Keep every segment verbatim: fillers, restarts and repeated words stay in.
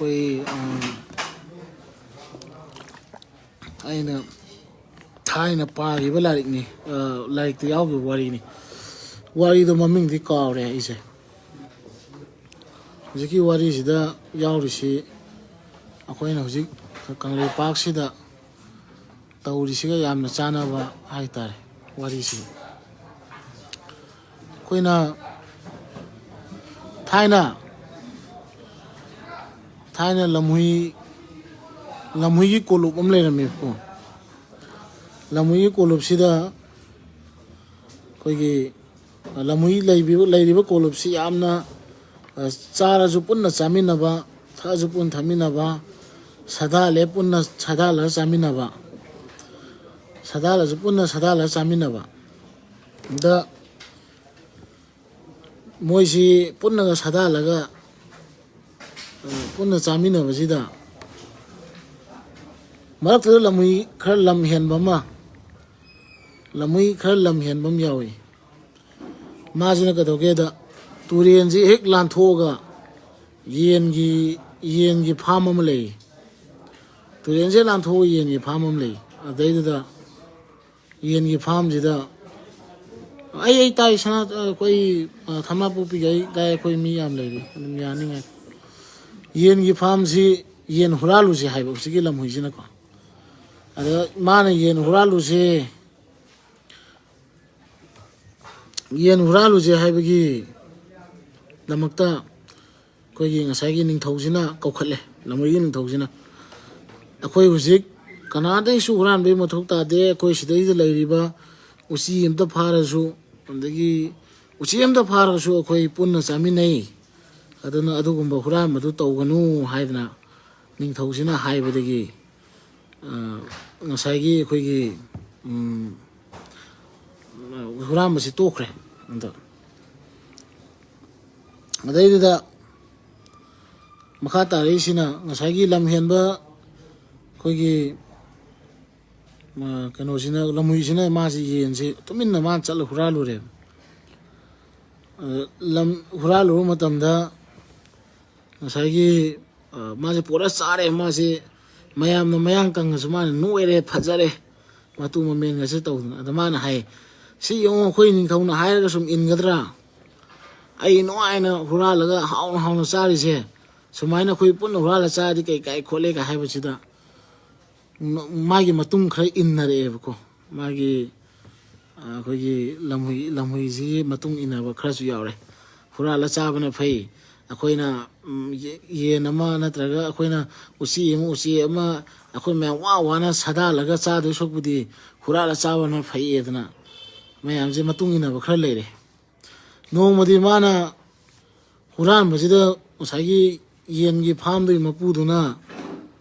ꯑꯩꯈꯣꯏ, ꯑ, ꯑꯩꯅ ꯊꯥꯏꯅ ꯄꯥꯈꯤꯕ ꯂꯥꯏꯔꯤꯛꯅꯤ, ꯑ, ꯂꯥꯏꯔꯤꯛꯇ ꯌꯥꯎꯈꯤꯕ ꯋꯥꯔꯤꯅꯤ꯫ ꯋꯥꯔꯤꯗꯣ ꯃꯃꯤꯡꯗꯤ ꯀꯥꯎꯔꯦ ꯑꯩꯁꯦ꯫ ꯍꯧꯖꯤꯛꯀꯤ ꯋꯥꯔꯤꯁꯤꯗ ꯌꯥꯎꯔꯤꯁꯤ ꯑꯩꯈꯣꯏꯅ ꯍꯧꯖꯤꯛ ꯀꯪꯂꯩꯄꯥꯛꯁꯤꯗ ꯇꯧꯔꯤꯁꯤꯒ ꯌꯥꯝꯅ ꯆꯥꯟꯅꯕ ꯍꯥꯏꯇꯥꯔꯦ ꯋꯥꯔꯤꯁꯤ꯫ ꯑꯩꯈꯣꯏꯅ ꯊꯥꯏꯅ, ꯊꯥꯏꯅ ꯂꯝꯍꯨꯏ, ꯂꯝꯍꯨꯏꯒꯤ ꯀꯣꯂꯨꯞ ꯑꯃ ꯂꯩꯔꯝꯃꯦꯕꯀꯣ꯫ ꯂꯝꯍꯨꯏꯒꯤ ꯀꯣꯂꯨꯞꯁꯤꯗ ꯑꯩꯈꯣꯏꯒꯤ ꯂꯝꯍꯨꯏ ꯂꯩꯕꯤꯕ-, ꯂꯩꯔꯤꯕ ꯀꯣꯂꯨꯞꯁꯤ ꯌꯥꯝꯅ, ꯑ, ꯆꯥꯔꯁꯨ ꯄꯨꯟꯅ ꯆꯥꯃꯤꯟꯅꯕ, ꯊꯛꯑꯁꯨ ꯄꯨꯟꯅ ꯊꯛꯃꯤꯟꯅꯕ, ꯁꯥꯗꯥꯜꯂꯦ ꯄꯨꯟꯅ ꯁꯥꯗꯥꯜꯂꯒ ꯆꯥꯃꯤꯟꯅꯕ, ꯁꯥꯗꯥꯜꯂꯁꯨ ꯄꯨꯟꯅ ꯁꯥꯗꯥꯜꯂꯒ ꯆꯥꯃꯤꯟꯅꯕ꯫ ꯗ ꯃꯣꯏꯁꯤ ꯄꯨꯟꯅꯒ ꯁꯥꯗꯥꯜꯂꯒ, ꯑ, ꯄꯨꯟꯅ ꯆꯥꯃꯤꯟꯅꯕꯁꯤꯗ ꯃꯔꯛꯇꯨꯗ ꯂꯝꯍꯨꯏ ꯈꯔ ꯂꯝ ꯍꯦꯟꯕ ꯑꯃ, ꯂꯝꯍꯨꯏ ꯈꯔ ꯂꯝ ꯍꯦꯟꯕ ꯑꯃ ꯌꯥꯎꯏ꯫ ꯃꯥꯁꯤꯅ ꯀꯩꯗꯧꯒꯦꯗ, ꯇꯨꯔꯦꯟꯁꯤ ꯍꯦꯛ ꯂꯥꯟꯊꯣꯛꯑꯒ ꯌꯦꯟꯒꯤ, ꯌꯦꯟꯒꯤ ꯐꯥꯝ ꯑꯃ ꯂꯩ꯫ ꯇꯨꯔꯦꯟꯁꯦ ꯂꯥꯟꯊꯣꯛꯑꯒ ꯌꯦꯟꯒꯤ ꯐꯥꯝ ꯑꯃ ꯂꯩ꯫ ꯑꯗꯩꯗꯨꯗ ꯌꯦꯟꯒꯤ ꯐꯥꯝꯁꯤꯗ ꯑꯩ, ꯑꯩ ꯇꯥꯏ, ꯁꯅꯥ-, ꯑꯩꯈꯣꯏ, ꯑ, ꯊꯝꯕꯥꯜꯄꯣꯛꯄꯤꯒꯤ ꯑꯩ ꯇꯥꯏ, ꯑꯩꯈꯣꯏ ꯃꯤ ꯌꯥꯝ ꯂꯩꯔꯤ, ꯑꯗꯨꯝ ꯌꯥꯅꯤꯡꯉꯥꯏ꯫ ꯌꯦꯟꯒꯤ ꯐꯥꯝꯁꯤ ꯌꯦꯟ ꯍꯨꯔꯥꯜꯂꯨꯁꯦ ꯍꯥꯏꯕ ꯍꯧꯖꯤꯛꯀꯤ ꯂꯝꯍꯨꯏꯁꯤꯅꯀꯣ꯫ ꯑꯗ ꯃꯥꯅ ꯌꯦꯟ ꯍꯨꯔꯥꯜꯂꯨꯁꯦ, ꯌꯦꯟ ꯍꯨꯔꯥꯜꯂꯨꯁꯦ ꯍꯥꯏꯕꯒꯤ ꯗꯃꯛꯇ ꯑꯩꯈꯣꯏꯒꯤ ꯉꯁꯥꯏꯒꯤ ꯅꯤꯡꯊꯧꯁꯤꯅ ꯀꯧꯈꯠꯂꯦ, ꯂꯝꯍꯨꯏꯒꯤ ꯅꯤꯡꯊꯧꯁꯤꯅ꯫ "ꯑꯩꯈꯣꯏ ꯍꯧꯖꯤꯛ ꯀꯅꯥꯗꯩꯁꯨ ꯍꯨꯔꯥꯟꯕꯒꯤ ꯃꯊꯧ ꯇꯥꯗꯦ, ꯑꯩꯈꯣꯏ ꯁꯤꯗꯩꯗ ꯂꯩꯔꯤꯕ ꯎꯆꯤ ꯑꯝꯇ ꯐꯥꯔꯁꯨ, ꯑꯗꯒꯤ ꯎꯆꯤ ꯑꯝꯇ ꯐꯥꯔꯁꯨ ꯑꯩꯈꯣꯏ ꯄꯨꯟꯅ ꯆꯥꯃꯤꯟꯅꯩ, ꯑꯗꯨꯅ ꯑꯗꯨꯒꯨꯝꯕ ꯍꯨꯔꯥꯟꯕꯗꯨ ꯇꯧꯒꯅꯨ" ꯍꯥꯏꯗꯅ ꯅꯤꯡꯊꯧꯁꯤꯅ ꯍꯥꯏꯕꯗꯒꯤ, ꯑ, ꯉꯁꯥꯏꯒꯤ ꯑꯩꯈꯣꯏꯒꯤ, ꯎꯝ, ꯍꯨꯔꯥꯟꯕꯁꯤ ꯇꯣꯛꯈ꯭ꯔꯦ꯫ ꯑꯗꯣ ꯑꯗꯩꯗꯨꯗ ꯃꯈꯥ ꯇꯥꯔꯛꯏꯁꯤꯅ ꯉꯁꯥꯏꯒꯤ ꯂꯝ ꯍꯦꯟꯕ ꯑꯩꯈꯣꯏꯒꯤ, ꯑ, ꯀꯩꯅꯣꯁꯤꯅ, ꯂꯝꯍꯨꯏꯁꯤꯅ ꯃꯥꯁꯤ ꯌꯦꯟꯁꯤ ꯇꯨꯃꯤꯟꯅ ꯃꯥꯅ ꯆꯠꯂ ꯍꯨꯔꯥꯜꯂꯨꯔꯦꯕ꯫ ꯑ, ꯂꯝ ꯍꯨꯔꯥꯜꯂꯨꯕ ꯃꯇꯝꯗ ꯉꯁꯥꯏꯒꯤ ꯃꯥꯁꯦ ꯄꯨꯔꯥ ꯆꯥꯔꯦ꯫ ꯃꯥꯁꯦ ꯃꯌꯥꯝꯅ ꯃꯌꯥꯡ ꯀꯪꯉꯁꯨ ꯃꯥꯅ ꯅꯣꯏꯔꯦ, ꯐꯖꯔꯦ, ꯃꯇꯨ ꯃꯃꯦꯟꯒꯁꯦ ꯇꯧꯗꯅ꯫ ꯑꯗ ꯃꯥꯅ ꯍꯥꯏ, "ꯁꯤ ꯌꯦꯡꯉꯣ, ꯑꯩꯈꯣꯏ ꯅꯤꯡꯊꯧꯅ ꯍꯥꯏꯔꯒ ꯁꯨꯝ ꯏꯟꯒꯗ꯭ꯔꯥ? ꯑꯩ ꯅꯨꯡꯉꯥꯏꯅ ꯍꯨꯔꯥꯜꯂꯒ ꯍꯥꯎꯅ ꯍꯥꯎꯅ ꯆꯥꯔꯤꯁꯦ, ꯁꯨꯃꯥꯏꯅ ꯑꯩꯈꯣꯏ ꯄꯨꯟꯅ ꯍꯨꯔꯥꯜꯂ ꯆꯥꯔꯗꯤ ꯀꯩ ꯀꯥꯏ ꯈꯣꯠꯂꯦꯒ" ꯍꯥꯏꯕꯁꯤꯗ ꯃꯥꯒꯤ ꯃꯇꯨꯡ ꯈꯔ ꯏꯟꯅꯔꯛꯑꯦꯕꯀꯣ꯫ ꯃꯥꯒꯤ, ꯑ, ꯑꯩꯈꯣꯏꯒꯤ ꯂꯝꯍꯨꯏ, ꯂꯝꯍꯨꯏꯁꯤꯒꯤ ꯃꯇꯨꯡ ꯏꯟꯅꯕ ꯈꯔꯁꯨ ꯌꯥꯎꯔꯦ꯫ "ꯍꯨꯔꯥꯜꯂ ꯆꯥꯕꯅ ꯐꯩ꯫ ꯑꯩꯈꯣꯏꯅ, ꯎꯝ, ꯌꯦ-, ꯌꯦꯟ ꯑꯃ ꯅꯠꯇ꯭ꯔꯒ ꯑꯩꯈꯣꯏꯅ ꯎꯆꯤ ꯑꯃ, ꯎꯆꯦꯛ ꯑꯃ ꯑꯩꯈꯣꯏ ꯃꯌꯥꯝ ꯋꯥ ꯋꯥꯅ ꯁꯥꯗꯥꯜꯂꯒ ꯆꯥꯗꯣꯏ ꯁꯔꯨꯛꯄꯨꯗꯤ ꯍꯨꯔꯥꯜꯂ ꯆꯥꯕꯅ ꯐꯩꯌꯦꯗꯅ" ꯃꯌꯥꯝꯁꯦ ꯃꯇꯨꯡ ꯏꯟꯅꯕ ꯈꯔ ꯂꯩꯔꯦ꯫ ꯅꯣꯡꯃꯗꯤ ꯃꯥꯅ ꯍꯨꯔꯥꯟꯕꯁꯤꯗ ꯉꯁꯥꯏꯒꯤ ꯌꯦꯟꯒꯤ ꯐꯥꯝꯗꯨꯒꯤ ꯃꯄꯨꯗꯨꯅ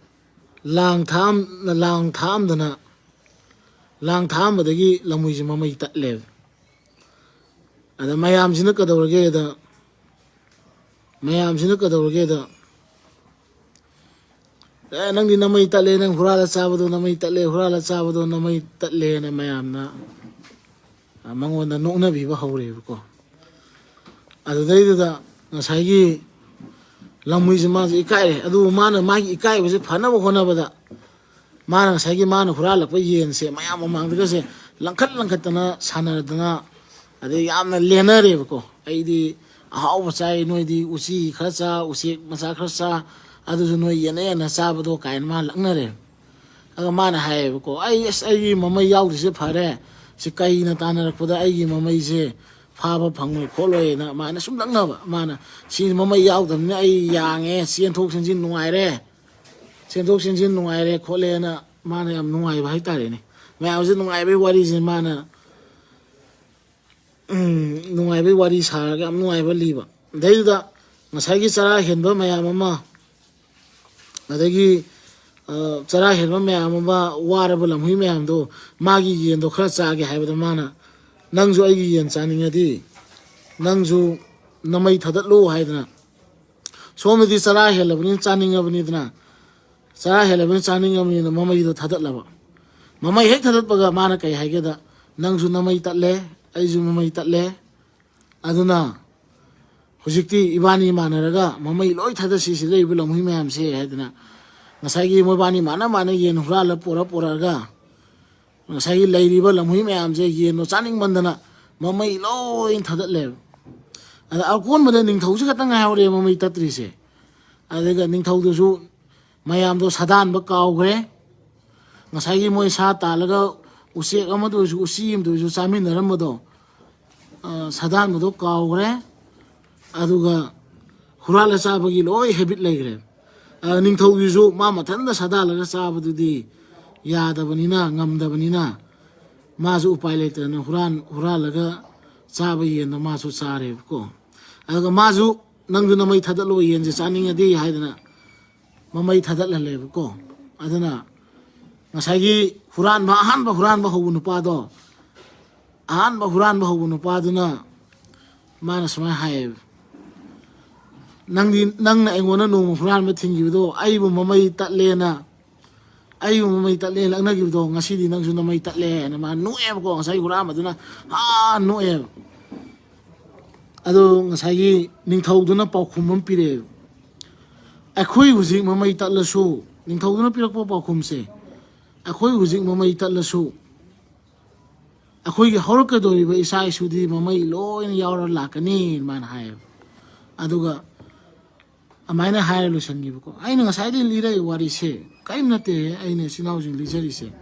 ꯂꯥꯡ ꯊꯥꯛꯑꯝ-, ꯂꯥꯡ ꯊꯥꯛꯑꯝꯗꯅ, ꯂꯥꯡ ꯊꯥꯛꯑꯝꯕꯗꯒꯤ ꯂꯝꯍꯨꯏꯁꯦ ꯃꯃꯩ ꯇꯠꯂꯦꯕ꯫ ꯑꯗ ꯃꯌꯥꯝꯁꯤꯅ ꯀꯩꯗꯧꯔꯒꯦꯗ, ꯃꯌꯥꯝꯁꯤꯅ ꯀꯩꯗꯧꯔꯒꯦꯗ, "ꯑꯦ, ꯅꯪꯗꯤ ꯅꯃꯩ ꯇꯠꯂꯦ, ꯅꯪ ꯍꯨꯔꯥꯜꯂ ꯆꯥꯕꯗꯣ ꯅꯃꯩ ꯇꯠꯂꯦ, ꯍꯨꯔꯥꯜꯂ ꯆꯥꯕꯗꯣ ꯅꯃꯩ ꯇꯠꯂꯦꯅ" ꯃꯌꯥꯝꯅ, ꯑ, ꯃꯉꯣꯟꯗ ꯅꯣꯛꯅꯕꯤꯕ ꯍꯧꯔꯦꯕꯀꯣ꯫ ꯑꯗꯨꯗꯩꯗꯨꯗ ꯉꯁꯥꯏꯒꯤ ꯂꯝꯍꯨꯏꯁꯦ ꯃꯥꯁꯦ ꯏꯀꯥꯏꯔꯦ꯫ ꯑꯗꯨꯕꯨ ꯃꯥꯅ ꯃꯥꯒꯤ ꯏꯀꯥꯏꯕꯁꯦ ꯐꯅꯕ ꯍꯣꯠꯅꯕꯗ ꯃꯥꯅ ꯉꯁꯥꯏꯒꯤ ꯃꯥꯅ ꯍꯨꯔꯥꯜꯂꯛꯄ ꯌꯦꯟꯁꯦ ꯃꯌꯥꯝ ꯃꯃꯥꯡꯗꯒꯁꯦ ꯂꯪꯈꯠ ꯂꯪꯈꯠꯇꯅ ꯁꯥꯟꯅꯗꯅ, ꯑꯗꯩ ꯌꯥꯝꯅ ꯂꯦꯟꯅꯔꯦꯕꯀꯣ꯫ "ꯑꯩꯗꯤ ꯑꯍꯥꯎꯕ ꯆꯥꯏ, ꯅꯣꯏꯗꯤ ꯎꯆꯤ ꯈꯔ ꯆꯥ, ꯎꯆꯦꯛ ꯃꯆꯥ ꯈꯔ ꯆꯥ, ꯑꯗꯨꯁꯨ ꯅꯣꯏ ꯌꯦꯟꯅ ꯌꯦꯟꯅ ꯆꯥꯕꯗꯣ" ꯀꯥꯏꯅ ꯃꯥ ꯂꯛꯅꯔꯦ꯫ ꯑꯗꯨꯒ ꯃꯥꯅ ꯍꯥꯏꯌꯦꯕꯀꯣ, "ꯑꯩ, ꯑꯁ, ꯑꯩꯒꯤ ꯃꯃꯩ ꯌꯥꯎꯗ꯭ꯔꯤꯁꯦ ꯐꯔꯦ, ꯁꯤ ꯀꯩꯅ ꯇꯥꯟꯅꯔꯛꯄꯗ ꯑꯩꯒꯤ ꯃꯃꯩꯁꯦ ꯐꯥꯕ ꯐꯪꯉꯣꯏ ꯈꯣꯠꯂꯣꯏꯅ" ꯃꯥꯅ ꯁꯨꯝ ꯂꯛꯅꯕ꯫ ꯃꯥꯅ, "ꯁꯤ ꯃꯃꯩ ꯌꯥꯎꯗꯕꯅꯤꯅ ꯑꯩ ꯌꯥꯡꯉꯦ, ꯆꯦꯟꯊꯣꯛ ꯆꯦꯟꯁꯤꯟ ꯅꯨꯡꯉꯥꯏꯔꯦ, ꯆꯦꯟꯊꯣꯛ ꯆꯦꯟꯁꯤꯟ ꯅꯨꯡꯉꯥꯏꯔꯦ ꯈꯣꯠꯂꯦꯅ" ꯃꯥꯅ ꯌꯥꯝ ꯅꯨꯡꯉꯥꯏꯕ ꯍꯥꯏꯇꯥꯔꯦꯅꯦ꯫ ꯃꯌꯥꯝꯁꯦ ꯅꯨꯡꯉꯥꯏꯕꯒꯤ ꯋꯥꯔꯤꯁꯦ ꯃꯥꯅ, ꯎꯝ, ꯅꯨꯡꯉꯥꯏꯕꯒꯤ ꯋꯥꯔꯤ ꯁꯥꯔꯒ ꯌꯥꯝ ꯅꯨꯡꯉꯥꯏꯕ ꯂꯤꯕ꯫ ꯑꯗꯩꯗꯨꯗ ꯉꯁꯥꯏꯒꯤ ꯆꯔꯥ ꯍꯦꯟꯕ ꯃꯌꯥꯝ ꯑꯃ, ꯑꯗꯒꯤ, ꯑ, ꯆꯔꯥ ꯍꯦꯟꯕ ꯃꯌꯥꯝ ꯑꯃ, ꯋꯥꯔꯕ ꯂꯝꯍꯨꯏ ꯃꯌꯥꯝꯗꯣ, ꯃꯥꯒꯤ ꯌꯦꯟꯗꯣ ꯈꯔ ꯆꯥꯒꯦ ꯍꯥꯏꯕꯗ ꯃꯥꯅ, "ꯅꯪꯁꯨ ꯑꯩꯒꯤ ꯌꯦꯟ ꯆꯥꯅꯤꯡꯉꯗꯤ ꯅꯪꯁꯨ ꯅꯃꯩ ꯊꯥꯗꯠꯂꯨ" ꯍꯥꯏꯗꯅ, ꯁꯣꯝꯗꯗꯤ ꯆꯔꯥ ꯍꯦꯜꯂꯕꯅꯤꯅ ꯆꯥꯅꯤꯡꯉꯕꯅꯤꯗꯅ, ꯆꯔꯥ ꯍꯦꯜꯂꯕꯅꯤꯅ ꯆꯥꯅꯤꯡꯉꯕꯅꯤꯅ ꯃꯃꯩꯗꯣ ꯊꯥꯗꯠꯂꯕ꯫ ꯃꯃꯩ ꯍꯦꯛ ꯊꯥꯗꯠꯄꯒ ꯃꯥꯅ ꯀꯩ ꯍꯥꯏꯒꯦꯗ, "ꯅꯪꯁꯨ ꯅꯃꯩ ꯇꯠꯂꯦ, ꯑꯩꯁꯨ ꯃꯃꯩ ꯇꯠꯂꯦ, ꯑꯗꯨꯅ ꯍꯧꯖꯤꯛꯇꯤ ꯏꯕꯥꯅꯤ ꯃꯥꯟꯅꯔꯒ ꯃꯃꯩ ꯂꯣꯏ ꯊꯥꯗꯁꯤ, ꯁꯤꯗ ꯂꯩꯕ ꯂꯝꯍꯨꯏ ꯃꯌꯥꯝꯁꯦ ꯍꯥꯏꯗꯅ ꯉꯁꯥꯏꯒꯤ ꯃꯣꯏꯕꯥꯅꯤ ꯃꯥꯟꯅ ꯃꯥꯟꯅ ꯌꯦꯟ ꯍꯨꯔꯥꯜꯂ ꯄꯨꯔ ꯄꯨꯔꯛꯑꯒ ꯉꯁꯥꯏꯒꯤ ꯂꯩꯔꯤꯕ ꯂꯝꯍꯨꯏ ꯃꯌꯥꯝꯁꯦ ꯌꯦꯟꯗꯣ ꯆꯥꯅꯤꯡꯃꯟꯗꯅ ꯃꯃꯩ ꯂꯣꯏ ꯊꯥꯗꯠꯂꯦꯕ꯫ ꯑꯗ ꯑꯀꯣꯟꯕꯗ ꯅꯤꯡꯊꯧꯁꯦ ꯈꯛꯇꯪ ꯉꯥꯏꯍꯧꯔꯦ ꯃꯃꯩ ꯇꯠꯇ꯭ꯔꯤꯁꯦ꯫ ꯑꯗꯨꯒ ꯅꯤꯡꯊꯧꯗꯨꯁꯨ ꯃꯌꯥꯝꯗꯣ ꯁꯥꯗꯥꯟꯕ ꯀꯥꯎꯈ꯭ꯔꯦ꯫ ꯉꯁꯥꯏꯒꯤ ꯃꯣꯏ ꯁꯥ ꯇꯥꯜꯂꯒ ꯎꯆꯦꯛ ꯑꯃꯗ ꯑꯣꯏꯔꯁꯨ ꯎꯆꯤ ꯑꯃꯗ ꯑꯣꯏꯔꯁꯨ ꯆꯥꯃꯤꯟꯅꯔꯝꯕꯗꯣ, ꯑ, ꯁꯥꯗꯥꯟꯕꯗꯣ ꯀꯥꯎꯈ꯭ꯔꯦ꯫ ꯑꯗꯨꯒ ꯍꯨꯔꯥꯜꯂ ꯆꯥꯕꯒꯤ ꯂꯣꯏ ꯍꯦꯕꯤꯠ ꯂꯩꯈ꯭ꯔꯦ꯫ ꯑ, ꯅꯤꯡꯊꯧꯒꯤꯁꯨ ꯃꯥ ꯃꯊꯟꯇ ꯁꯥꯗꯥꯜꯂꯒ ꯆꯥꯕꯗꯨꯗꯤ ꯌꯥꯗꯕꯅꯤꯅ, ꯉꯝꯗꯕꯅꯤꯅ, ꯃꯥꯁꯨ ꯎꯄꯥꯏ ꯂꯩꯇꯗꯅ ꯍꯨꯔꯥꯟ ꯍꯨꯔꯥꯜꯂꯒ ꯆꯥꯕ ꯌꯦꯟꯗꯣ ꯃꯥꯁꯨ ꯆꯥꯔꯦꯕꯀꯣ꯫ ꯑꯗꯨꯒ ꯃꯥꯁꯨ "ꯅꯪꯁꯨ ꯅꯃꯩ ꯊꯥꯗꯠꯂꯣ, ꯌꯦꯟꯁꯦ ꯆꯥꯅꯤꯡꯉꯗꯤ" ꯍꯥꯏꯗꯅ ꯃꯃꯩ ꯊꯥꯗꯠꯍꯜꯂꯦꯕꯀꯣ꯫ ꯑꯗꯨꯅ ꯉꯁꯥꯏꯒꯤ ꯍꯨꯔꯥꯟꯕ, ꯑꯍꯥꯟꯕ ꯍꯨꯔꯥꯟꯕ ꯍꯧꯕ ꯅꯨꯄꯥꯗꯣ, ꯑꯍꯥꯟꯕ ꯍꯨꯔꯥꯟꯕ ꯍꯧꯕ ꯅꯨꯄꯥꯗꯨꯅ ꯃꯥꯅ ꯁꯨꯃꯥꯏꯅ ꯍꯥꯏꯌꯦꯕ, "ꯅꯪꯗꯤ, ꯅꯪꯅ ꯑꯩꯉꯣꯟꯗ ꯅꯣꯡꯃ ꯍꯨꯔꯥꯟꯕ ꯊꯤꯡꯈꯤꯕꯗꯣ, ꯑꯩꯕꯨ ꯃꯃꯩ ꯇꯠꯂꯦꯅ, ꯑꯩꯕꯨ ꯃꯃꯩ ꯇꯠꯂꯦ ꯂꯛꯅꯈꯤꯕꯗꯣ, ꯉꯁꯤꯗꯤ ꯅꯪꯁꯨ ꯅꯃꯩ ꯇꯠꯂꯦ" ꯍꯥꯏꯅ ꯃꯥ ꯅꯣꯛꯑꯦꯕꯀꯣ꯫ ꯉꯁꯥꯏ ꯍꯨꯔꯥꯟꯕꯗꯨꯅ ꯑꯥ ꯅꯣꯛꯑꯦꯕ꯫ ꯑꯗꯣ ꯉꯁꯥꯏꯒꯤ ꯅꯤꯡꯊꯧꯗꯨꯅ ꯄꯥꯎꯈꯨꯝ ꯑꯃ ꯄꯤꯔꯛꯑꯦꯕ, "ꯑꯩꯈꯣꯏ ꯍꯧꯖꯤꯛ ꯃꯃꯩ ꯇꯠꯂꯁꯨ", ꯅꯤꯡꯊꯧꯗꯨꯅ ꯄꯤꯔꯛꯄ ꯄꯥꯎꯈꯨꯝꯁꯦ, "ꯑꯩꯈꯣꯏ ꯍꯧꯖꯤꯛ ꯃꯃꯩ ꯇꯠꯂꯁꯨ, ꯑꯩꯈꯣꯏꯒꯤ ꯍꯧꯔꯛꯀꯗꯧꯔꯤꯕ ꯏꯆꯥ ꯏꯁꯨꯗꯤ ꯃꯃꯩ ꯂꯣꯏꯅ ꯌꯥꯎꯔ ꯂꯥꯛꯀꯅꯤ" ꯃꯥꯅ ꯍꯥꯏꯌꯦꯕ꯫ ꯑꯗꯨꯒ ꯑꯗꯨꯃꯥꯏꯅ ꯍꯥꯏꯔ ꯂꯣꯏꯁꯤꯟꯈꯤꯕꯀꯣ꯫ ꯑꯩꯅ ꯉꯁꯥꯏꯗꯒꯤ ꯂꯤꯔꯛꯏ ꯋꯥꯔꯤꯁꯦ ꯀꯔꯤꯝ ꯅꯠꯇꯦ꯫ ꯑꯩꯅ ꯏꯆꯤꯟ ꯏꯅꯥꯎꯁꯤꯡ ꯂꯤꯖꯔꯤꯁꯦ,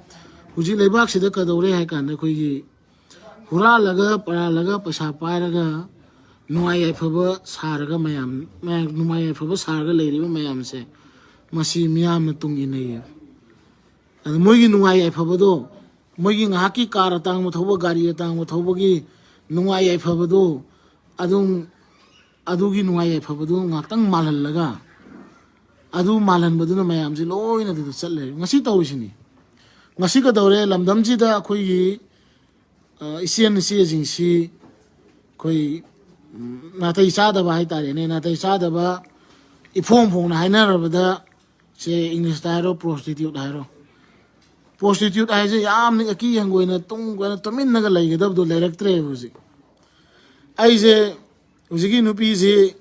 ꯍꯧꯖꯤꯛ ꯂꯩꯕꯥꯛꯁꯤꯗ ꯀꯩꯗꯧꯔꯦ ꯍꯥꯏ ꯀꯥꯟꯗ, ꯑꯩꯈꯣꯏꯒꯤ ꯍꯨꯔꯥꯜꯂꯒ ꯄꯔꯥꯜꯂꯒ ꯄꯩꯁꯥ ꯄꯥꯏꯔꯒ ꯅꯨꯡꯉꯥꯏ ꯌꯥꯏꯐꯕ ꯁꯥꯔꯒ ꯃꯌꯥꯝ, ꯃꯌꯥꯝ ꯅꯨꯡꯉꯥꯏ ꯌꯥꯏꯐꯕ ꯁꯥꯔꯒ ꯂꯩꯔꯤꯕ ꯃꯌꯥꯝꯁꯦ, ꯃꯁꯤ ꯃꯤꯌꯥꯝꯅ ꯇꯨꯡ ꯏꯟꯅꯩꯌꯦꯕ꯫ ꯑꯗ ꯃꯣꯏꯒꯤ ꯅꯨꯡꯉꯥꯏ ꯌꯥꯏꯐꯕꯗꯣ, ꯃꯣꯏꯒꯤ ꯉꯥꯏꯍꯥꯛꯀꯤ ꯀꯥꯔ ꯑꯇꯥꯡꯕ ꯊꯧꯕ, ꯒꯥꯔꯤ ꯑꯇꯥꯡꯕ ꯊꯧꯕꯒꯤ ꯅꯨꯡꯉꯥꯏ ꯌꯥꯏꯐꯕꯗꯣ, ꯑꯗꯨꯝ ꯑꯗꯨꯒꯤ ꯅꯨꯡꯉꯥꯏ ꯌꯥꯏꯐꯕꯗꯨ ꯉꯥꯛꯇꯪ ꯃꯥꯜꯍꯜꯂꯒ, ꯑꯗꯨ ꯃꯥꯜꯍꯟꯕꯗꯨꯅ ꯃꯌꯥꯝꯁꯦ ꯂꯣꯏꯅ ꯑꯗꯨꯗ ꯆꯠꯂꯦ꯫ ꯉꯁꯤ ꯇꯧꯔꯤꯁꯤꯅꯤ꯫ ꯉꯁꯤ ꯀꯩꯗꯧꯔꯦ? ꯂꯝꯗꯝꯁꯤꯗ ꯑꯩꯈꯣꯏꯒꯤ, ꯑ, ꯏꯆꯦꯟ ꯏꯆꯦꯁꯤꯡꯁꯤ ꯑꯩꯈꯣꯏ, ꯎꯝ, ꯅꯥꯇꯩ ꯆꯥꯗꯕ ꯍꯥꯏꯇꯥꯔꯦꯅꯦ, ꯅꯥꯇꯩ ꯆꯥꯗꯕ, ꯏꯐꯣꯡ ꯐꯣꯡꯅ ꯍꯥꯏꯅꯔꯕꯗ, ꯁꯦ, ꯏꯪꯂꯤꯁꯇ ꯍꯥꯏꯔꯣ, ꯄ꯭ꯔꯣꯁꯇꯤꯇ꯭ꯌꯨꯠ ꯍꯥꯏꯔꯣ, ꯄ꯭ꯔꯣꯁꯇꯤꯇ꯭ꯌꯨꯠ ꯍꯥꯏꯁꯦ ꯌꯥꯝꯅ ꯑꯀꯤ ꯍꯪꯒꯣꯏꯅ ꯇꯨꯡ ꯀꯣꯏꯅ ꯇꯨꯃꯤꯟꯅꯒ ꯂꯩꯒꯗꯕꯗꯣ ꯂꯩꯔꯛꯇ꯭ꯔꯦꯕ ꯍꯧꯖꯤꯛ꯫ ꯑꯩꯁꯦ ꯍꯧꯖꯤꯛꯀꯤ ꯅꯨꯄꯤꯁꯤ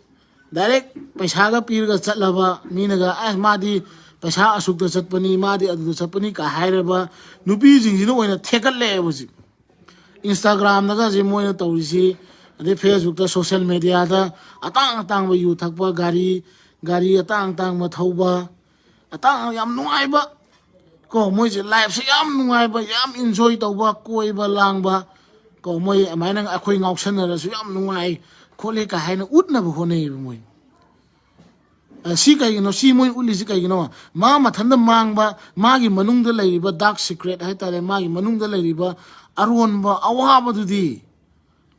ꯗꯥꯏꯔꯦꯛ ꯄꯩꯁꯥꯒ ꯄꯤꯔꯒ ꯆꯠꯂꯕ ꯃꯤꯅꯒ, "ꯑꯦ, ꯃꯥꯗꯤ ꯄꯩꯁꯥ ꯑꯁꯨꯛꯇ ꯆꯠꯄꯅꯤ, ꯃꯥꯗꯤ ꯑꯗꯨꯗ ꯆꯠꯄꯅꯤ" ꯀ ꯍꯥꯏꯔꯕ ꯅꯨꯄꯤꯁꯤꯡꯁꯤꯅ ꯑꯣꯏꯅ ꯊꯦꯛꯀꯠꯂꯛꯑꯦꯕ ꯍꯧꯖꯤꯛ꯫ ꯏꯟꯁꯇꯥꯒ꯭ꯔꯥꯝꯗꯒꯁꯦ ꯃꯣꯏꯅ ꯇꯧꯔꯤꯁꯤ, ꯑꯗꯩ ꯐꯦꯁꯕꯨꯛꯇ, ꯁꯣꯁꯦꯜ ꯃꯦꯗꯤꯌꯥꯗ ꯑꯇꯥꯡ ꯑꯇꯥꯡꯕ ꯌꯨ ꯊꯛꯄ, ꯒꯥꯔꯤ, ꯒꯥꯔꯤ ꯑꯇꯥꯡ ꯑꯇꯥꯡꯕ ꯊꯧꯕ, ꯑꯇꯥꯡ ꯌꯥꯝ ꯅꯨꯡꯉꯥꯏꯕ ꯀꯣ, ꯃꯣꯏꯁꯦ ꯂꯥꯏꯐꯁꯦ ꯌꯥꯝ ꯅꯨꯡꯉꯥꯏꯕ, ꯌꯥꯝ ꯏꯟꯖꯣꯏ ꯇꯧꯕ, ꯀꯣꯏꯕ ꯂꯥꯡꯕ ꯀꯣ, ꯃꯣꯏ ꯑꯗꯨꯃꯥꯏꯅ ꯑꯩꯈꯣꯏ ꯉꯥꯎꯁꯟꯅꯔꯁꯨ ꯌꯥꯝ ꯅꯨꯡꯉꯥꯏ ꯈꯣꯠꯂꯤ ꯀ ꯍꯥꯏꯅ ꯎꯠꯅꯕ ꯍꯣꯠꯅꯩꯌꯦꯕ ꯃꯣꯏ꯫ ꯑ, ꯁꯤ ꯀꯩꯒꯤꯅꯣ? ꯁꯤ ꯃꯣꯏ ꯎꯠꯂꯤꯁꯤ ꯀꯩꯒꯤꯅꯣ? ꯃꯥ ꯃꯊꯟꯇ ꯃꯥꯡꯕ, ꯃꯥꯒꯤ ꯃꯅꯨꯡꯗ ꯂꯩꯔꯤꯕ ꯗꯥꯔꯛ ꯁꯤꯀ꯭ꯔꯦꯠ ꯍꯥꯏꯇꯥꯔꯦ, ꯃꯥꯒꯤ ꯃꯅꯨꯡꯗ ꯂꯩꯔꯤꯕ ꯑꯔꯣꯟꯕ ꯑꯋꯥꯕꯗꯨꯗꯤ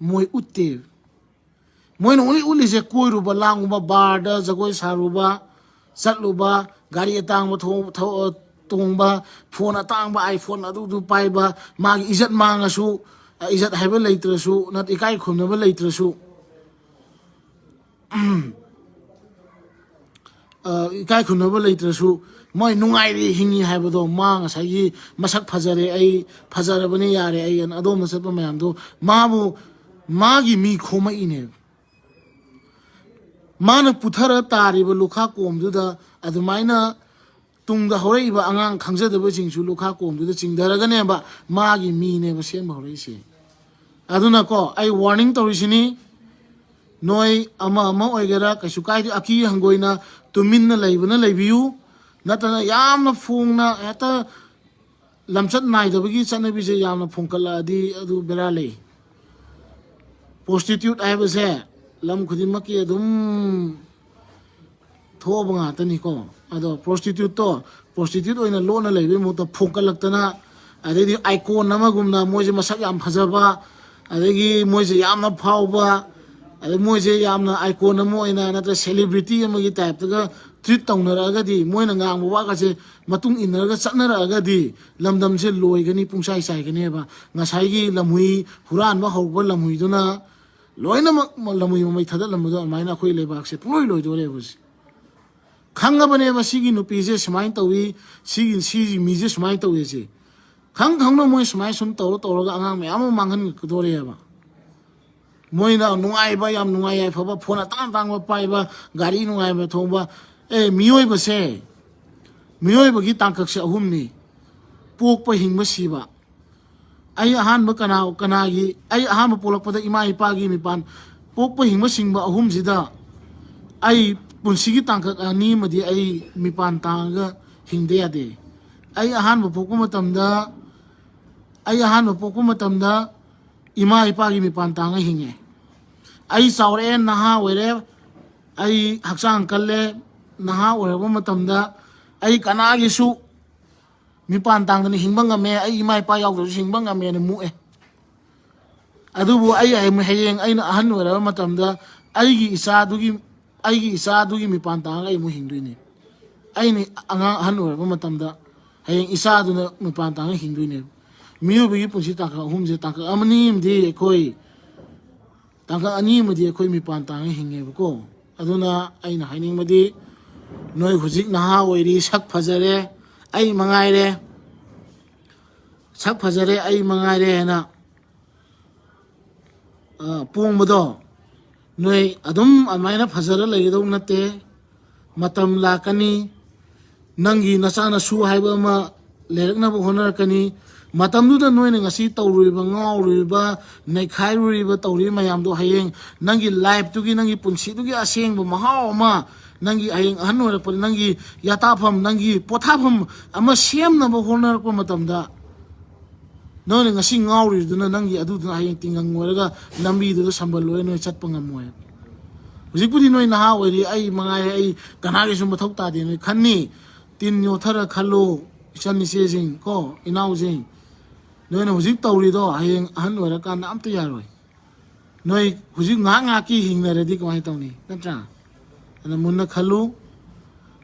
ꯃꯣꯏ ꯎꯠꯇꯦ꯫ ꯃꯣꯏꯅ ꯎꯠꯂꯤ ꯎꯠꯂꯤꯁꯦ ꯀꯣꯏꯔꯨꯕ, ꯂꯥꯡꯉꯨꯕ, ꯕꯥꯔꯗ ꯖꯒꯣꯏ ꯁꯥꯔꯨꯕ, ꯆꯠꯂꯨꯕ, ꯒꯥꯔꯤ ꯑꯇꯥꯡꯕ ꯊꯣ-, ꯊꯧ-, ꯇꯣꯡꯕ, ꯐꯣꯟ ꯑꯇꯥꯡꯕ, ꯑꯥꯏꯐꯣꯟ ꯑꯗꯨꯗꯨ ꯄꯥꯏꯕ, ꯃꯥꯒꯤ ꯏꯖꯠ ꯃꯥꯡꯉꯁꯨ, ꯑ, ꯏꯖꯠ ꯍꯥꯏꯕ ꯂꯩꯇ꯭ꯔꯁꯨ, ꯅꯠ-, ꯏꯀꯥꯏ ꯈꯨꯝꯅꯕ ꯂꯩꯇ꯭ꯔꯁꯨ, ꯑ, ꯏꯀꯥꯏ ꯈꯨꯝꯅꯕ ꯂꯩꯇ꯭ꯔꯁꯨ, ꯃꯣꯏ ꯅꯨꯡꯉꯥꯏꯔꯤ ꯍꯤꯡꯉꯤ ꯍꯥꯏꯕꯗꯣ, ꯃꯥ ꯉꯁꯥꯏꯒꯤ ꯃꯁꯛ ꯐꯖꯔꯦ, ꯑꯩ ꯐꯖꯔꯕꯅꯤ, ꯌꯥꯔꯦ, ꯑꯩ ꯑꯅ ꯑꯗꯣꯝꯗ ꯆꯠꯄ ꯃꯌꯥꯝꯗꯣ, ꯃꯥꯕꯨ, ꯃꯥꯒꯤ ꯃꯤ ꯈꯣꯝꯃꯛꯏꯅꯦꯕ꯫ ꯃꯥꯅ ꯄꯨꯊꯔ ꯇꯥꯔꯤꯕ ꯂꯨꯈꯥ ꯀꯣꯝꯗꯨꯗ ꯑꯗꯨꯃꯥꯏꯅ ꯇꯨꯡꯗ ꯍꯧꯔꯛꯏꯕ ꯑꯉꯥꯡ ꯈꯪꯖꯗꯕꯁꯤꯡꯁꯨ ꯂꯨꯈꯥ ꯀꯣꯝꯗꯨꯗ ꯆꯤꯡꯊꯔꯒꯅꯦꯕ ꯃꯥꯒꯤ ꯃꯤꯅꯦꯕ ꯁꯦꯝꯕ ꯍꯧꯔꯛꯏꯁꯦ꯫ ꯑꯗꯨꯅꯀꯣ, ꯑꯩ ꯋꯥꯔꯅꯤꯡ ꯇꯧꯔꯤꯁꯤꯅꯤ, ꯅꯣꯏ ꯑꯃ ꯑꯃ ꯑꯣꯏꯒꯦꯔꯥ ꯀꯩꯁꯨ ꯀꯥꯏꯗꯦ, ꯑꯀꯤ ꯍꯪꯒꯣꯏꯅ ꯇꯨꯃꯤꯟꯅ ꯂꯩꯕꯅ ꯂꯩꯕꯤꯌꯨ, ꯅꯠꯇꯅ ꯌꯥꯝꯅ ꯐꯣꯡꯅ ꯍꯦꯛꯇ ꯂꯝꯆꯠ ꯅꯥꯏꯗꯕꯒꯤ ꯆꯠꯅꯕꯤꯁꯦ ꯌꯥꯝꯅ ꯐꯣꯡꯀꯠꯂꯛꯑꯗꯤ ꯑꯗꯨ ꯕꯦꯔꯥ ꯂꯩ꯫ ꯄ꯭ꯔꯣꯁꯇꯤꯇ꯭ꯌꯨꯠ ꯍꯥꯏꯕꯁꯦ ꯂꯝ ꯈꯨꯗꯤꯡꯃꯛꯀꯤ ꯑꯗꯨꯝ ꯊꯣꯛꯑꯕ ꯉꯥꯛꯇꯅꯤꯀꯣ꯫ ꯑꯗꯣ ꯄ꯭ꯔꯣꯁꯇꯤꯇ꯭ꯌꯨꯠꯇꯣ ꯄ꯭ꯔꯣꯁꯇꯤꯇ꯭ꯌꯨꯠ ꯑꯣꯏꯅ ꯂꯣꯟꯅ ꯂꯩꯕꯒꯤ ꯃꯍꯨꯠꯇ ꯐꯣꯡꯀꯠꯂꯛꯇꯅ, ꯑꯗꯩꯗꯤ ꯑꯥꯏꯀꯣꯟ ꯑꯃꯒꯨꯝꯅ ꯃꯣꯏꯁꯦ ꯃꯁꯛ ꯌꯥꯝ ꯐꯖꯕ, ꯑꯗꯒꯤ ꯃꯣꯏꯁꯦ ꯌꯥꯝꯅ ꯐꯥꯎꯕ, ꯑꯗꯩ ꯃꯣꯏꯁꯦ ꯌꯥꯝꯅ ꯑꯥꯏꯀꯣꯟ ꯑꯃ ꯑꯣꯏꯅ ꯅꯠꯇ꯭ꯔ ꯁꯦꯂꯤꯕ꯭ꯔꯤꯇꯤ ꯑꯃꯒꯤ ꯇꯥꯏꯞꯇꯒ ꯇ꯭ꯔꯤꯠ ꯇꯧꯅꯔꯛꯑꯒꯗꯤ, ꯃꯣꯏꯅ ꯉꯥꯡꯕ ꯋꯥꯒꯁꯦ ꯃꯇꯨꯡ ꯏꯟꯅꯔꯒ ꯆꯠꯅꯔꯛꯑꯒꯗꯤ, ꯂꯝꯗꯝꯁꯦ ꯂꯣꯏꯒꯅꯤ, ꯄꯨꯡꯆꯥꯏ ꯆꯥꯏꯒꯅꯦꯕ꯫ ꯉꯁꯥꯏꯒꯤ ꯂꯝꯍꯨꯏ ꯍꯨꯔꯥꯟꯕ ꯍꯧꯔꯛꯄ ꯂꯝꯍꯨꯏꯗꯨꯅ ꯂꯣꯏꯅꯃꯛ ꯂꯝꯍꯨꯏ ꯃꯃꯩ ꯊꯥꯗꯠꯂꯝꯕꯗꯣ ꯑꯗꯨꯃꯥꯏꯅ ꯑꯩꯈꯣꯏ ꯂꯩꯕꯥꯛꯁꯦ ꯄꯨꯡꯂꯣꯏ ꯂꯣꯏꯗꯣꯔꯦꯕ ꯍꯧꯖꯤꯛ꯫ ꯈꯪꯉꯕꯅꯦꯕ ꯁꯤꯒꯤ ꯅꯨꯄꯤꯁꯦ ꯁꯨꯃꯥꯏꯅ ꯇꯧꯏ, ꯁꯤꯒꯤ, ꯁꯤꯒꯤ ꯃꯤꯁꯦ ꯁꯨꯃꯥꯏꯅ ꯇꯧꯏ ꯁꯤ꯫ ꯈꯪ ꯈꯪꯅ ꯃꯣꯏ ꯁꯨꯃꯥꯏꯅ ꯁꯨꯝ ꯇꯧꯔ ꯇꯧꯔꯒ ꯑꯉꯥꯡ ꯃꯌꯥꯝ ꯑꯃ ꯃꯥꯡꯍꯟꯒꯗꯣꯔꯦꯕ꯫ ꯃꯣꯏꯅ ꯅꯨꯡꯉꯥꯏꯕ, ꯌꯥꯝ ꯅꯨꯡꯉꯥꯏ ꯌꯥꯏꯐꯕ, ꯐꯣꯟ ꯑꯇꯥꯡ ꯑꯇꯥꯡꯕ ꯄꯥꯏꯕ, ꯒꯥꯔꯤ ꯅꯨꯡꯉꯥꯏꯕ ꯊꯧꯕ꯫ ꯑꯦ, ꯃꯤꯑꯣꯏꯕꯁꯦ, ꯃꯤꯑꯣꯏꯕꯒꯤ ꯇꯥꯡꯀꯛꯁꯦ ꯑꯍꯨꯝꯅꯤ: ꯄꯣꯛꯄ, ꯍꯤꯡꯕ, ꯁꯤꯕ꯫ ꯑꯩ ꯑꯍꯥꯟꯕ ꯀꯅꯥ ꯀꯅꯥꯒꯤ ꯑꯩ ꯑꯍꯥꯟꯕ ꯄꯣꯛꯂꯛꯄꯗ ꯏꯃꯥ ꯏꯄꯥꯒꯤ ꯃꯤꯄꯥꯟ, ꯄꯣꯛꯄ, ꯍꯤꯡꯕ, ꯁꯤꯡꯕ ꯑꯍꯨꯝꯁꯤꯗ ꯑꯩ ꯄꯨꯟꯁꯤꯒꯤ ꯇꯥꯡꯀꯛ ꯑꯅꯤ ꯑꯃꯗꯤ ꯑꯩ ꯃꯤꯄꯥꯟ ꯇꯥꯡꯉꯒ ꯍꯤꯡꯗ ꯌꯥꯗꯦ꯫ ꯑꯩ ꯑꯍꯥꯟꯕ ꯄꯣꯛꯄ ꯃꯇꯝꯗ ꯑꯩ ꯑꯍꯥꯟꯕ ꯄꯣꯛꯄ ꯃꯇꯝꯗ ꯏꯃꯥ ꯏꯄꯥꯒꯤ ꯃꯤꯄꯥꯟ ꯇꯥꯡꯉ ꯍꯤꯡꯉꯦ꯫ ꯑꯩ ꯆꯥꯎꯔꯛꯑꯦ, ꯅꯍꯥ ꯑꯣꯏꯔꯦ, ꯑꯩ ꯍꯛꯆꯥꯡ ꯀꯜꯂꯦ, ꯅꯍꯥ ꯑꯣꯏꯔꯕ ꯃꯇꯝꯗ ꯑꯩ ꯀꯅꯥꯒꯤꯁꯨ ꯃꯤꯄꯥꯟ ꯇꯥꯡꯗꯅ ꯍꯤꯡꯕ ꯉꯝꯃꯦ, ꯑꯩ ꯏꯃꯥ ꯏꯄꯥ ꯌꯥꯎꯗ꯭ꯔꯁꯨ ꯍꯤꯡꯕ ꯉꯝꯃꯦꯅ ꯃꯨꯛꯑꯦ꯫ ꯑꯗꯨꯕꯨ ꯑꯩ ꯍꯌꯦꯡ ꯑꯩꯅ ꯑꯍꯟ ꯑꯣꯏꯔꯕ ꯃꯇꯝꯗ ꯑꯩꯒꯤ ꯏꯆꯥꯗꯨꯒꯤ ꯑꯩꯒꯤ ꯏꯆꯥꯗꯨꯒꯤ ꯃꯤꯄꯥꯟ ꯇꯥꯡꯉꯒ ꯑꯩ ꯑꯃꯨꯛ ꯍꯤꯡꯗꯣꯏꯅꯤ꯫ ꯑꯩꯅ ꯑꯉꯥꯡ ꯑꯍꯟ ꯑꯣꯏꯔꯕ ꯃꯇꯝꯗ ꯍꯌꯦꯡ ꯏꯆꯥꯗꯨꯅ ꯃꯤꯄꯥꯟ ꯇꯥꯡꯉꯒ ꯍꯤꯡꯗꯣꯏꯅꯦꯕ꯫ ꯃꯤꯑꯣꯏꯕꯒꯤ ꯄꯨꯟꯁꯤ ꯇꯥꯡꯀꯛ ꯑꯍꯨꯝꯁꯦ, ꯇꯥꯡꯀꯛ ꯑꯃꯅꯤ ꯑꯃꯗꯤ ꯑꯩꯈꯣꯏ ꯇꯥꯡꯀꯛ ꯑꯅꯤ ꯑꯃꯗꯤ ꯑꯩꯈꯣꯏ ꯃꯤꯄꯥꯟ ꯇꯥꯡꯉ ꯍꯤꯡꯉꯦꯕꯀꯣ꯫ ꯑꯗꯨꯅ ꯑꯩꯅ ꯍꯥꯏꯅꯤꯡꯕꯗꯤ, ꯅꯣꯏ ꯍꯧꯖꯤꯛ ꯅꯍꯥ ꯑꯣꯏꯔꯤ, ꯁꯛ ꯐꯖꯔꯦ, ꯑꯩ ꯃꯉꯥꯏꯔꯦ, ꯁꯛ ꯐꯖꯔꯦ, ꯑꯩ ꯃꯉꯥꯏꯔꯦ ꯍꯥꯏꯅ, ꯑ, ꯄꯣꯡꯕꯗꯣ, ꯅꯣꯏ ꯑꯗꯨꯝ ꯑꯗꯨꯃꯥꯏꯅ ꯐꯖꯔ ꯂꯩꯒꯗꯧ ꯅꯠꯇꯦ꯫ ꯃꯇꯝ ꯂꯥꯛꯀꯅꯤ, ꯅꯪꯒꯤ ꯅꯆꯥ ꯅꯁꯨ ꯍꯥꯏꯕ ꯑꯃ ꯂꯩꯔꯛꯅꯕ ꯍꯣꯠꯅꯔꯛꯀꯅꯤ꯫ ꯃꯇꯝꯗꯨꯗ ꯅꯣꯏꯅ ꯉꯁꯤ ꯇꯧꯔꯨꯔꯤꯕ, ꯉꯥꯎꯔꯨꯔꯤꯕ, ꯅꯩꯈꯥꯏꯔꯨꯔꯤꯕ, ꯇꯧꯔꯤꯕ ꯃꯌꯥꯝꯗꯣ ꯍꯌꯦꯡ ꯅꯪꯒꯤ ꯂꯥꯏꯐꯇꯨꯒꯤ, ꯅꯪꯒꯤ ꯄꯨꯟꯁꯤꯗꯨꯒꯤ ꯑꯁꯦꯡꯕ ꯃꯍꯥꯎ ꯑꯃ, ꯅꯪꯒꯤ ꯍꯌꯦꯡ ꯑꯍꯟ ꯑꯣꯏꯔꯛꯄꯗ ꯅꯪꯒꯤ ꯌꯥꯇꯥꯐꯝ, ꯅꯪꯒꯤ ꯄꯣꯊꯥꯐꯝ ꯑꯃ ꯁꯦꯝꯅꯕ ꯍꯣꯠꯅꯔꯛꯄ ꯃꯇꯝꯗ, ꯅꯣꯏꯅ ꯉꯁꯤ ꯉꯥꯎꯔꯤꯗꯨꯅ ꯅꯪꯒꯤ ꯑꯗꯨꯗꯨꯅ ꯍꯌꯦꯡ ꯇꯤꯡꯒꯪ ꯑꯣꯏꯔꯒ ꯂꯝꯕꯤꯗꯨꯗ ꯁꯝꯕꯜ ꯑꯣꯏꯔ ꯅꯣꯏ ꯆꯠꯄ ꯉꯝꯃꯣꯏ꯫ ꯍꯧꯖꯤꯛꯄꯨꯗꯤ ꯅꯣꯏ ꯅꯍꯥ ꯑꯣꯏꯔꯤ, ꯑꯩ ꯃꯉꯥꯏꯔꯦ, ꯑꯩ ꯀꯅꯥꯒꯤꯁꯨ ꯃꯊꯧ ꯇꯥꯗꯦ ꯅꯣꯏ ꯈꯟꯅꯤ꯫ ꯇꯤꯟ ꯌꯣꯠꯊꯔ ꯈꯜꯂꯨ, ꯏꯆꯟ ꯏꯆꯦꯁꯤꯡ ꯀꯣ, ꯏꯅꯥꯎꯁꯤꯡ, ꯅꯣꯏꯅ ꯍꯧꯖꯤꯛ ꯇꯧꯔꯤꯗꯣ ꯍꯌꯦꯡ ꯑꯍꯟ ꯑꯣꯏꯔꯀꯥꯟꯗ ꯑꯝꯇ ꯌꯥꯔꯣꯏ꯫ ꯅꯣꯏ ꯍꯧꯖꯤꯛ ꯉꯥꯏꯍꯥꯛ ꯉꯥꯏꯍꯥꯛꯀꯤ ꯍꯤꯡꯅꯔꯗꯤ ꯀꯃꯥꯏꯅ ꯇꯧꯅꯤ? ꯅꯠꯇ꯭ꯔꯥ? ꯑꯗꯨꯅ ꯃꯨꯟꯅ ꯈꯜꯂꯨ꯫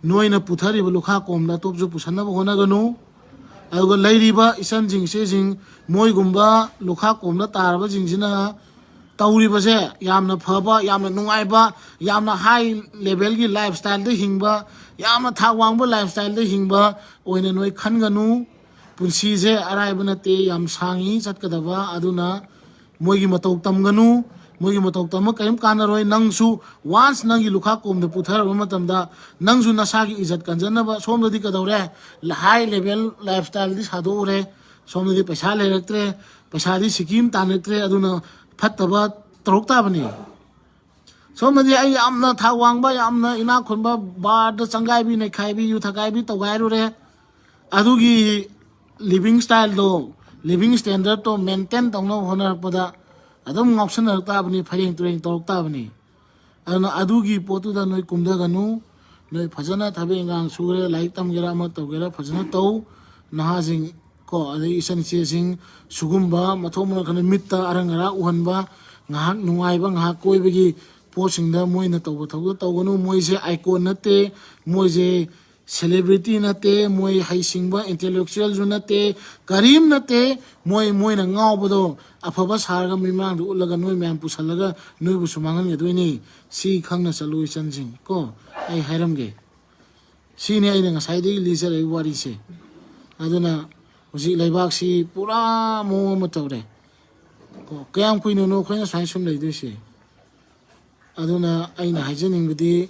ꯅꯣꯏꯅ ꯄꯨꯊꯔꯤꯕ ꯂꯨꯈꯥ ꯀꯣꯝꯗ ꯑꯇꯣꯞꯄꯁꯨ ꯄꯨꯁꯟꯅꯕ ꯍꯣꯠꯅꯒꯅꯨ꯫ ꯑꯗꯨꯒ ꯂꯩꯔꯤꯕ ꯏꯆꯟꯁꯤꯡ, ꯏꯆꯦꯁꯤꯡ, ꯃꯣꯏꯒꯨꯝꯕ ꯂꯨꯈꯥ ꯀꯣꯝꯗ ꯇꯥꯔꯕꯁꯤꯡꯁꯤꯅ ꯇꯧꯔꯤꯕꯁꯦ ꯌꯥꯝꯅ ꯐꯕ, ꯌꯥꯝꯅ ꯅꯨꯡꯉꯥꯏꯕ, ꯌꯥꯝꯅ ꯍꯥꯏ ꯂꯦꯚꯦꯜꯒꯤ ꯂꯥꯏꯐ ꯁ꯭ꯇꯥꯏꯜꯗ ꯍꯤꯡꯕ, ꯌꯥꯝꯅ ꯊꯥꯛ ꯋꯥꯡꯕ ꯂꯥꯏꯐ ꯁ꯭ꯇꯥꯏꯜꯗ ꯍꯤꯡꯕ ꯑꯣꯏꯅ ꯅꯣꯏ ꯈꯟꯒꯅꯨ꯫ ꯄꯨꯟꯁꯤꯁꯦ ꯑꯔꯥꯏꯕ ꯅꯠꯇꯦ, ꯌꯥꯝ ꯁꯥꯡꯉꯤ ꯆꯠꯀꯗꯕ꯫ ꯑꯗꯨꯅ ꯃꯣꯏꯒꯤ ꯃꯇꯧ ꯇꯝꯒꯅꯨ꯫ ꯃꯣꯏꯒꯤ ꯃꯇꯧ ꯇꯝꯃ ꯀꯔꯤꯝ ꯀꯥꯟꯅꯔꯣꯏ꯫ ꯅꯪꯁꯨ once ꯅꯪꯒꯤ ꯂꯨꯈꯥꯛ ꯀꯣꯝꯗ ꯄꯨꯊꯔꯕ ꯃꯇꯝꯗ ꯅꯪꯁꯨ ꯅꯁꯥꯒꯤ ꯏꯖꯠ ꯀꯟꯖꯅꯕ ꯁꯣꯝꯗꯗꯤ ꯀꯩꯗꯧꯔꯦ? High level lifestyleꯗꯤ ꯁꯥꯗꯣꯛꯎꯔꯦ, ꯁꯣꯝꯗꯗꯤ ꯄꯩꯁꯥ ꯂꯩꯔꯛꯇ꯭ꯔꯦ, ꯄꯩꯁꯥꯗꯤ ꯁꯤꯀꯤ ꯑꯃ ꯇꯥꯟꯅꯛꯇ꯭ꯔꯦ, ꯑꯗꯨꯅ ꯐꯠꯇꯕ ꯇꯧꯔꯛ ꯇꯥꯕꯅꯤ꯫ ꯁꯣꯝꯗꯗꯤ ꯑꯩ ꯌꯥꯝꯅ ꯊꯥꯛ ꯋꯥꯡꯕ, ꯌꯥꯝꯅ ꯏꯅꯥꯛ ꯈꯨꯟꯕ, ꯕꯥꯔꯗ ꯆꯪꯒꯥꯏꯕꯤ, ꯅꯩꯈꯥꯏꯕꯤ, ꯌꯨ ꯊꯛꯀꯥꯏꯕꯤ ꯇꯧꯒꯥꯏꯔꯨꯔꯦ꯫ ꯑꯗꯨꯒꯤ living styleꯗꯣ, living standardꯇꯣ maintain ꯇꯧꯅꯕ ꯍꯣꯠꯅꯔꯛꯄꯗ ꯑꯗꯨꯝ ꯉꯥꯎꯁꯟꯅꯔꯛ ꯇꯥꯕꯅꯤ, ꯐꯩꯔꯦꯡ ꯇꯨꯔꯦꯡ ꯇꯧꯔꯛ ꯇꯥꯕꯅꯤ꯫ ꯑꯗꯨꯅ ꯑꯗꯨꯒꯤ ꯄꯣꯠꯇꯨꯗ ꯅꯣꯏ ꯀꯨꯝꯊꯒꯅꯨ꯫ ꯅꯣꯏ ꯐꯖꯅ ꯊꯕꯛ ꯏꯟꯈꯥꯡ ꯁꯨꯒꯦꯔꯥ, ꯂꯥꯏꯔꯤꯛ ꯇꯝꯒꯦꯔꯥ, ꯑꯃ ꯇꯧꯒꯦꯔꯥ, ꯐꯖꯅ ꯇꯧ꯫ ꯅꯍꯥꯁꯤꯡ ꯀꯣ, ꯑꯗꯩ ꯏꯆꯟ ꯏꯆꯦꯁꯤꯡ, ꯁꯤꯒꯨꯝꯕ ꯃꯊꯣꯡ ꯃꯔꯝ ꯈꯪꯗꯅ ꯃꯤꯠꯇ ꯑꯔꯪ ꯑꯔꯥꯛ ꯎꯍꯟꯕ, ꯉꯥꯏꯍꯥꯛ ꯅꯨꯡꯉꯥꯏꯕ, ꯉꯥꯏꯍꯥꯛ ꯀꯣꯏꯕꯒꯤ ꯄꯣꯠꯁꯤꯡꯗ ꯃꯣꯏꯅ ꯇꯧꯕ ꯊꯕꯛꯇ ꯇꯧꯒꯅꯨ꯫ ꯃꯣꯏꯁꯦ icon ꯅꯠꯇꯦ, ꯃꯣꯏꯁꯦ celebrity ꯅꯠꯇꯦ, ꯃꯣꯏ ꯍꯩꯁꯤꯡꯕ intellectualꯁꯨ ꯅꯠꯇꯦ, ꯀꯔꯤꯝ ꯅꯠꯇꯦ꯫ ꯃꯣꯏ, ꯃꯣꯏꯅ ꯉꯥꯎꯕꯗꯣ ꯑꯐꯕ ꯁꯥꯔꯒ ꯃꯤꯃꯥꯡꯗ ꯎꯠꯂꯒ ꯅꯣꯏ ꯃꯌꯥꯝ ꯄꯨꯁꯜꯂꯒ ꯅꯣꯏꯕꯨꯁꯨ ꯃꯥꯡꯍꯟꯒꯗꯣꯏꯅꯤ꯫ ꯁꯤ ꯈꯪꯅ ꯆꯠꯂꯨ ꯏꯆꯟꯁꯤꯡ ꯀꯣ, ꯑꯩ ꯍꯥꯏꯔꯝꯒꯦ꯫ ꯁꯤꯅꯤ ꯑꯩꯅ ꯉꯁꯥꯏꯗꯒꯤ ꯂꯤꯖꯔꯛꯏ ꯋꯥꯔꯤꯁꯦ꯫ ꯑꯗꯨꯅ ꯍꯧꯖꯤꯛ ꯂꯩꯕꯥꯛꯁꯤ ꯄꯨꯔꯥ ꯃꯑꯣꯡ ꯑꯃ ꯇꯧꯔꯦ꯫ ꯀꯣ, ꯀꯌꯥꯝ ꯀꯨꯏꯅꯅꯣ ꯑꯩꯈꯣꯏꯅ ꯁꯨꯃꯥꯏꯅ ꯁꯨꯝ ꯂꯩꯗꯣꯏꯁꯦ? ꯑꯗꯨꯅ ꯑꯩꯅ ꯍꯥꯏꯖꯅꯤꯡꯕꯗꯤ,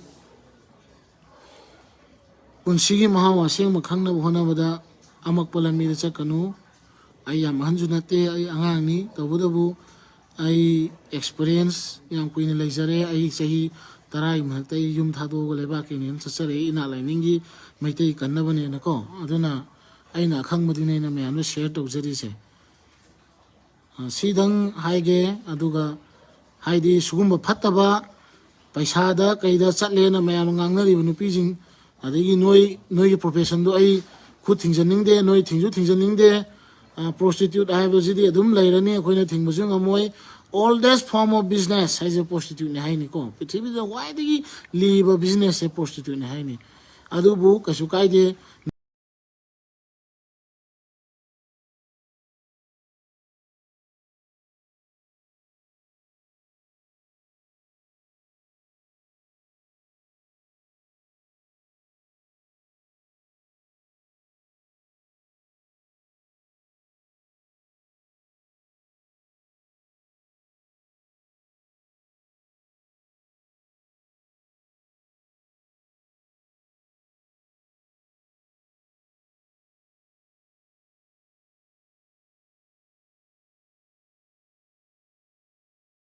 ꯄꯨꯟꯁꯤꯒꯤ ꯃꯍꯥꯎ ꯑꯁꯦꯡꯕ ꯈꯪꯅꯕ ꯍꯣꯠꯅꯕꯗ ꯑꯃꯛꯄ ꯂꯝꯕꯤꯗ ꯆꯠꯀꯅꯨ꯫ ꯑꯩ ꯌꯥꯝ ꯑꯍꯟꯁꯨ ꯅꯠꯇꯦ, ꯑꯩ ꯑꯉꯥꯡꯅꯤ꯫ ꯇꯧꯕꯇꯕꯨ ꯑꯩ experience ꯌꯥꯝ ꯀꯨꯏꯅ ꯂꯩꯖꯔꯦ꯫ ꯑꯩ ꯆꯍꯤ ꯇꯔꯥꯒꯤ ꯃꯊꯛꯇ ꯑꯩ ꯌꯨꯝ ꯊꯥꯗꯣꯛꯑꯒ ꯂꯩꯕꯥꯛꯀꯤ ꯃꯤꯅ ꯆꯠꯆꯔꯛꯏ, ꯏꯅꯥꯠ ꯂꯥꯏꯅꯤꯡꯒꯤ ꯃꯩꯇꯩ ꯀꯟꯅꯕꯅꯦꯅꯀꯣ꯫ ꯑꯗꯨꯅ ꯑꯩꯅ ꯑꯈꯪꯕꯗꯨꯅ ꯑꯩꯅ ꯃꯌꯥꯝꯗ share ꯇꯧꯖꯔꯤꯁꯦ꯫ ꯑ, ꯁꯤꯗꯪ ꯍꯥꯏꯒꯦ꯫ ꯑꯗꯨꯒ ꯍꯥꯏꯗꯤ ꯁꯤꯒꯨꯝꯕ ꯐꯠꯇꯕ ꯄꯩꯁꯥꯗ ꯀꯩꯗ ꯆꯠꯂꯦꯅ ꯃꯌꯥꯝ ꯉꯥꯡꯅꯔꯤꯕ ꯅꯨꯄꯤꯁꯤꯡ, ꯑꯗꯒꯤ ꯅꯣꯏ, ꯅꯣꯏꯒꯤ professionꯗꯣ ꯑꯩ ꯈꯨꯠ ꯊꯤꯡꯖꯅꯤꯡꯗꯦ, ꯅꯣꯏ ꯊꯤꯡꯁꯨ ꯊꯤꯡꯖꯅꯤꯡꯗꯦ꯫ ꯑ, prostitute ꯍꯥꯏꯕꯁꯤꯗꯤ ꯑꯗꯨꯝ ꯂꯩꯔꯅꯤ, ꯑꯩꯈꯣꯏꯅ ꯊꯤꯡꯕꯁꯨ ꯉꯝꯃꯣꯏ꯫ Oldest form of business ꯍꯥꯏꯁꯦ prostituteꯅꯦ ꯍꯥꯏꯅꯤꯀꯣ꯫ ꯄ꯭ꯔꯤꯊꯤꯕꯤꯗ ꯈ꯭ꯋꯥꯏꯗꯒꯤ ꯂꯤꯕ businessꯁꯦ prostituteꯅꯦ ꯍꯥꯏꯅꯤ꯫ ꯑꯗꯨꯕꯨ ꯀꯩꯁꯨ ꯀꯥꯏꯗꯦ꯫